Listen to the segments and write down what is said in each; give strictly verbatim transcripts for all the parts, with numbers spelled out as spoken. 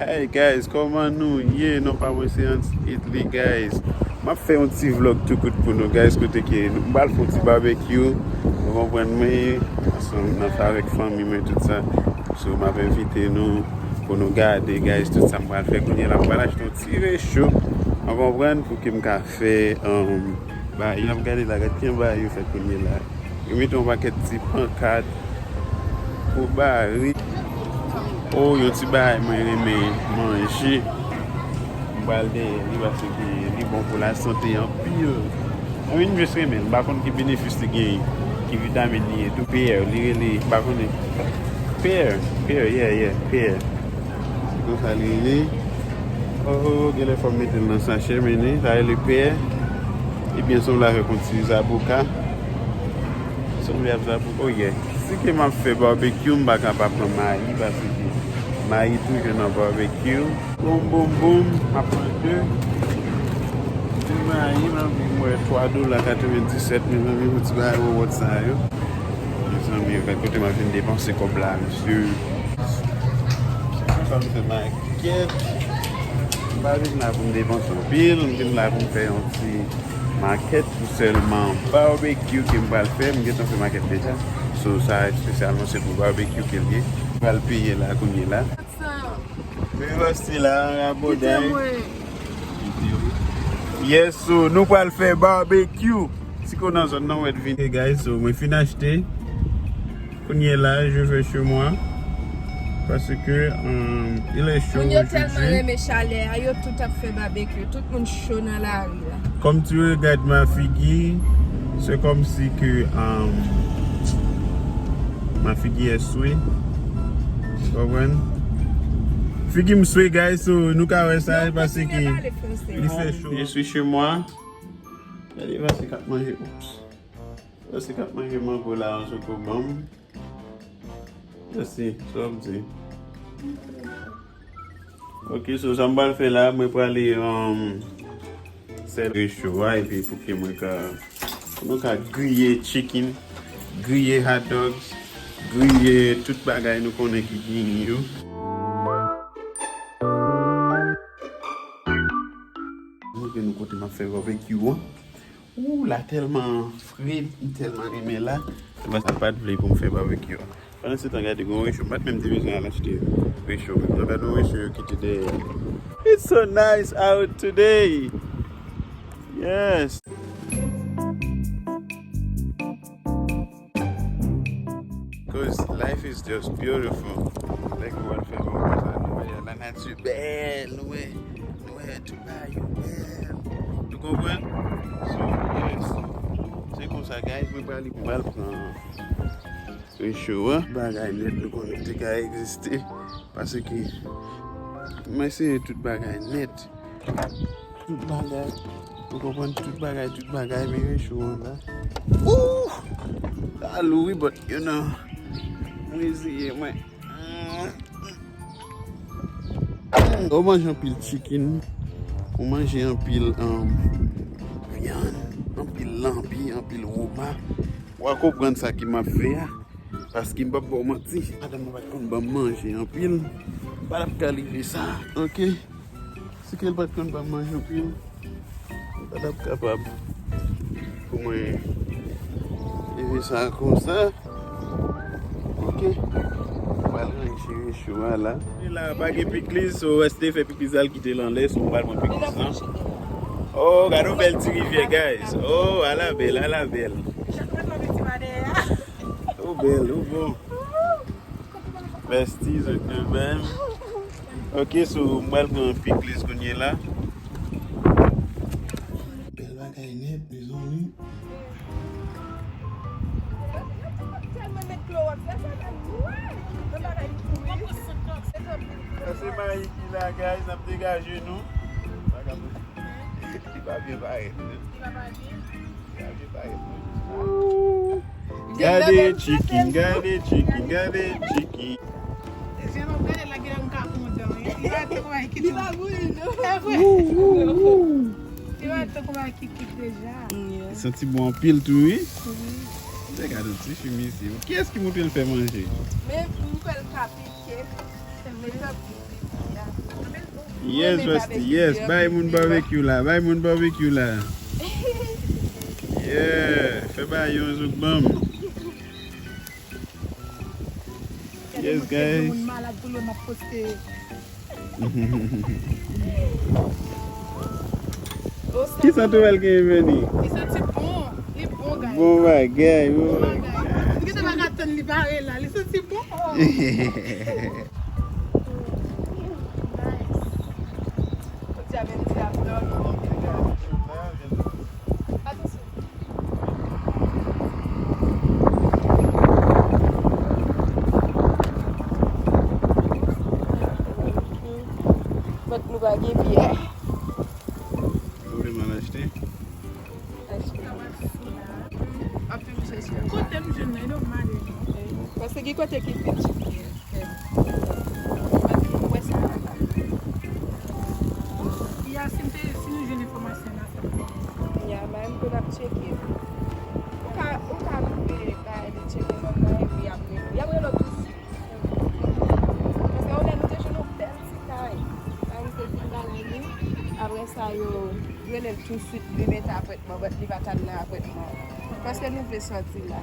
Hey guys, kòman nou ye? Non pa mwen se Hans Italy, guys. M ap fè yon ti vlog tou kout pou nou, guys, kote ke nou m pral fè yon ti barbecue. Ou konprann mwen, ansanm nan fè avèk fanmi mwen tout sa. So, m ap envite nou pou nou gade, guys, tout sa m pral fè kounye la. M pral achte yon ti recho, ou konprann, pou ke m ka fè, um, ba, y ap gade la, gad kijan ba yo fè kounye la. Yo mete yon pakèt ti pankat pou bari. Oh, yon ti bagay mwen renmen manje. M pral dèyè li paske li bon pou lasante anpil. Mwen jis renmen l. M pa konn ki benefis li genyen, ki vitamin li ye tou. Pè, li rele, m pa konnen. Pè, pè, yeah, yeah, pè. Se konsa li rele. Oh, genlè fò m mete l nan sachè, men sa rele pè. Ebyen, sanble avèk yon ti zaboka. Sanble avèk zaboka, oh yeah. Si ke m ap fè barbecue, m pa ka pa pran mayi, paske mayi toujou nan barbecue. Boum, boum, boum, m ap pran de. De mayi, m ap vin wè twa dola katrevenndisèt, mezanmi, pou ti bagay wòwòt sa yo. Mezanmi, gad kote m ap vin depanse kòb la, mesye. Se konsa m fè makèt. M pa vin la pou m depanse anpil, m vin la pou m fè yon ti makèt pou sèlman barbecue ke m pral fè. M gentan fè makèt deja. So, sa espesyalman se pou barbecue ke l ye. M pral peye la kounye la. Vivasti la, rabòday. Yes, so, nou pral fè barbecue. Si ko nan zòn nan, w ap vin. Hey guys, so, mwen fin achte. Kounye la, je vais chez moi. Parce que, euh, il est chaud aujourd'hui. Moun yo tèlman renmen chalè a, yo tout ap fè barbecue. Tout moun cho nan lari la. Comme tu regardes ma figure, c'est comme si que, euh, ma figure est souée. Ou konprann? Figi m swe, guys, so nou ka wè sa, paske li fè cho. Je suis chez moi. Gade Vivasti k ap manje, oups. Vivasti k ap manje mango la, yon soko ban m. Vivasti, sa w ap di? Ok, so sa m pral fè la, mwen prale, um, sèl recho a, epi pou ke mwen ka, pou nou ka griye chicken, griye hot dogs, griye tout bagay nou konnen ki genyen yo. Montre nou kote m ap fè barbecue an. Ou, la tèlman fre, m tèlman renmen la. Sa pa t vle pou m fè barbecue a. Pandan se tan, gade, gon recho. M pa t menm te bezwen al achte recho menm non. Gade yon recho yo kite dèyè. It's so nice out today. Yes. 'Cause life is just beautiful. Lè ke w al fè bò konsa, nou wè la nati bèl, nou wè, nou wè tout bagay yo bèl. Nou konprann? So, yes. Se konsa, guys, mwen prale, mwen pral pran recho a. Bagay nèt nou konnen te ka egziste. Paske mwen eseye tout bagay nèt. Tout bagay. Ou konprann tout bagay, tout bagay, men recho an la. Ooh! Sa lou wi, but, you know, mwen eseye, mwen. Ou manje anpil chicken, ou manje anpil, um, vyann, anpil lanbi, anpil woma. Ou a konprann sa ke m ap fè a. Paske m p ap ba w manti, madanm mwen pa t konn ban m manje anpil. M pa t ap ka leve sa, ok? Si ke l pa t konn ban m manje anpil, m pa t ap kapab pou mwen leve sa konsa. Ok? M pral ranje recho a la. E la, pa gen pikliz, so, Westley fè pikliz la, l kite l anlè, so, m pral pran pikliz lan. Oh, gade yon bèl ti rivyè, guys. Oh, ala bèl, ala bèl. Ou bèl, ou bon. Besties, ok, man. Ok, so, m pral pran pikliz kounye la. Bèl bagay nèt, mezanmi. Sa se mayi ki la, guys, n ap degaje nou. Li pa byen parèt, men. Gade chicken, gade chicken, gade chicken. Jan nou gade la, gen lè m ka kontan, wi. Li pa bouyi, non. Li pa tankou bagay ki kit deja. Li santi bon anpil tou, wi. Wi. Gade yon ti fi misye. Kiyès ki montre l fè manje? Men m kwè l ka pike. Se mwen k ap pike. Yes, Rusty, yes. Bay moun barbecue la, bay moun barbecue la. Yeah, fè bay yon zouk banm. Yes, guys. Moun malad pou lè m ap poste. Ki sant nouvèl ki vini? Li santi bon. Li bon, guys. Bon bagay, bon bagay. Li gentan pa ka tann li pare la. Li santi bon. Nice. Kouti a menm di ap dòmi. Atansyon. But nou pa gen byè. Ou vle m al achte? Achte. Ap vin chèche. Kote m jwenn nan, e nòmal. Paske gen kote ki pi tchip. Paske nou wè sa la. Ya, si m te, si nou jwenn enfòmasyon la, sa m te. Ya, men m konn ap tcheke. Ou ka, ou ka twouve bagay li tcheke lòt bagay, epi y ap rele w. Y ap rele w tou swit. Paske yon lè nou te jwenn yon bèl ti kay. Kay nou te fin bagay li. Apre sa, yo rele l tou swit, li mete apwentman, but li pa t al nan apwentman. Paske nou vle sòti la.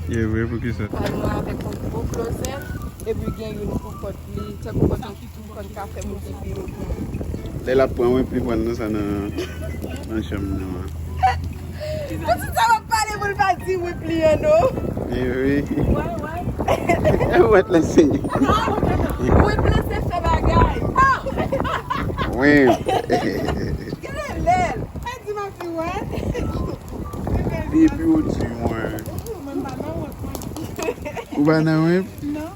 Ye vre, poukisa? Kay mwen avèk yon gwo klozèt, epi gen youn pou kont li, tankou kont yon, kont kafe moun ki pi yo pran. Lè l ap pran, wi, pli pran nan sa nan, nan chanm nan an. Pitit sa w ap pale pou l pa di wi pli an non. Ye wi. Wè, wè. Wè, lè se. Wi pli se fè bagay. Wi. Gade lè l. Ay, di m ap di wè. Depi w di mwen. Ou pa nan wonm? Non.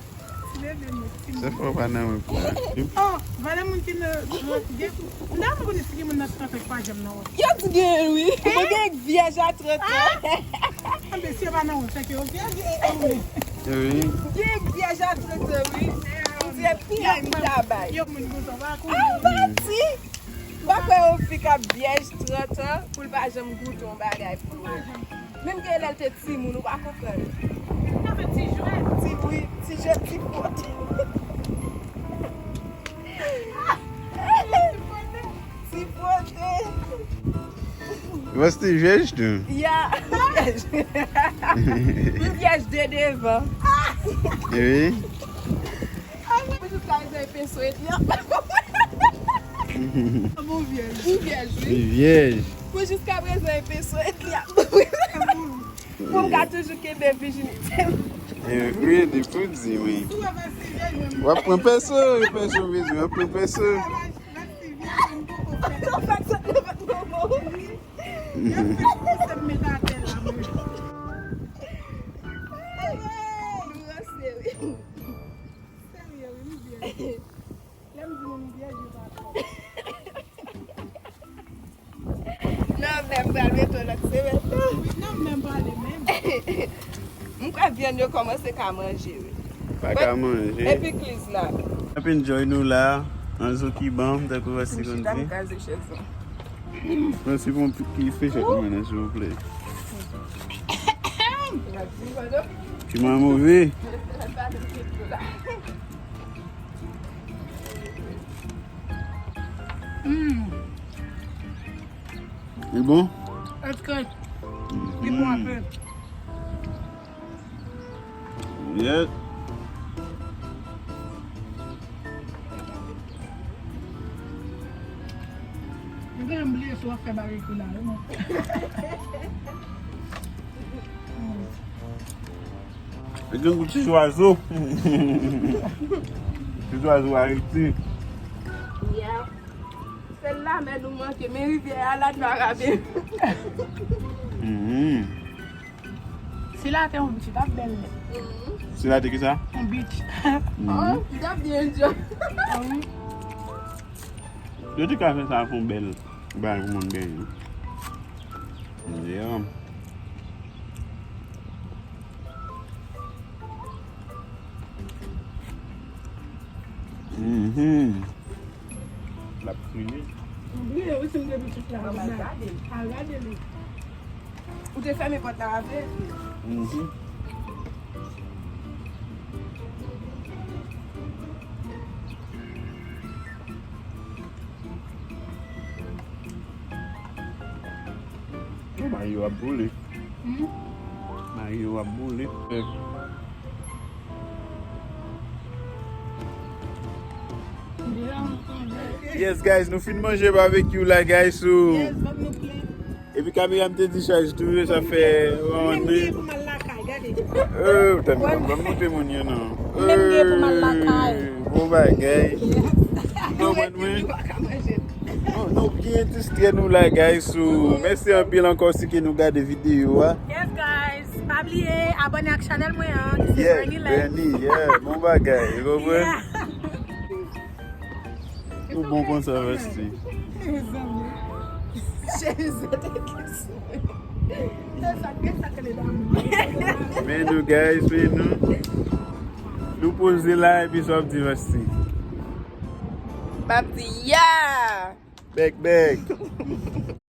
Ti bebe m wi. Sa fè w pa nan wonm la. Oh, valè moun ki nan trant gen. M ta renmen konnen si gen moun nan trant an ki pa janm nan wonm. Yo di gen wi. Mwen gen vyèj a trant an. Anben si yo pa nan wonm, se ke yo vyèj e, e wi. Wi. Gen vyèj a trant an wi. M di epi m ta bay. Yo moun konsa pa konnen. Ah, manti. M pa kwè yon fi k ap vyèj trant an pou l pa janm goute yon bagay pou li. Menm ke lè l te timoun, ou pa konprann. Sa fè ti jwèt. Ti, wi, ti jwèt, ti fwote. Ti fwote. Rusty vyèj tou? Ya, m vyèj. M vyèj de devan. Wi. Pou jiska prezan e penso e dli ap. Bon vyèj. Ou vyèj, wi. Li vyèj. Pou jiska prezan e penso e dli ap. Pou m ka toujou kenbe vijinite m. E wi, li pou di, wi. W ap pran penso, e penso vizyon, w ap pran penso. Ou pa sot nan vant manman w. Nou ranse, wi. Serye, wi, m vyèj. Lè m di nou m vyèj, yo pa kwè. Non, men m pral mete w lòt semèn. Wi, non, men m pale menm. M kwè vyann yo kòmanse ka manje, wi. Pa ka manje. Epi kliz la. N ap enjoy nou la, an zo ki ban, tankou Rusty konn di. M chita, m kraze chèz lan. Mèsi pou yon ti frechèt mwen nan, silvouplè. Piman move. Mm. Li bon? Èske li bon anpil? Yeah. Mwen genlè m bliye si w ap fè barikou la, wi, mwen. Li gen gou ti zwazo. Ti zwazo Ayiti. Yeah. Sèl lamè nou manke, men rivyè a la dlo a rabe. Mhm. Sila te yon beach, li t ap bèl nèt. Mhm. Sila te kisa? Yon beach. Mhm. Oh, li t ap byen enjoy. Ah wi. Yo te ka fè sa pou yon bèl bagay pou moun benyen. Yeah. Mhm. L ap kriye. M bliye wi si m te pitit la. Al gade li. Ou te fèmen pòt la avè? Mhm. Mwen Oh, mayo ap boule. Mayo ap boule. Yes, guys, nou fin manje barbecue la, guys, so. Epi kamera m te dichaj tou, sa fè, ou konprann, men. Pou m al lakay, gade. Euh, tann, ban m montre moun yo, non. Menm gen pou m al lakay. Euh, bon bagay. Ou konprann, mwen. Nou, nou byen distrè nou la, guys, so. Mèsi anpil ankò si ke nou gade videyo a. Yes, guys. Pa bliye abòne ak chanèl mwen an, ki se Bernie Lens. Bernie, yeah, bon bagay, ou konprann? Yeah. Ou bon konsa, Vasti. Mezanmi. Cheri, sa te kis. Men nou, guys, men nou. Nou poze la, epi sa w ap di, Vasti? M ap di, yeah! Bèk, bèk.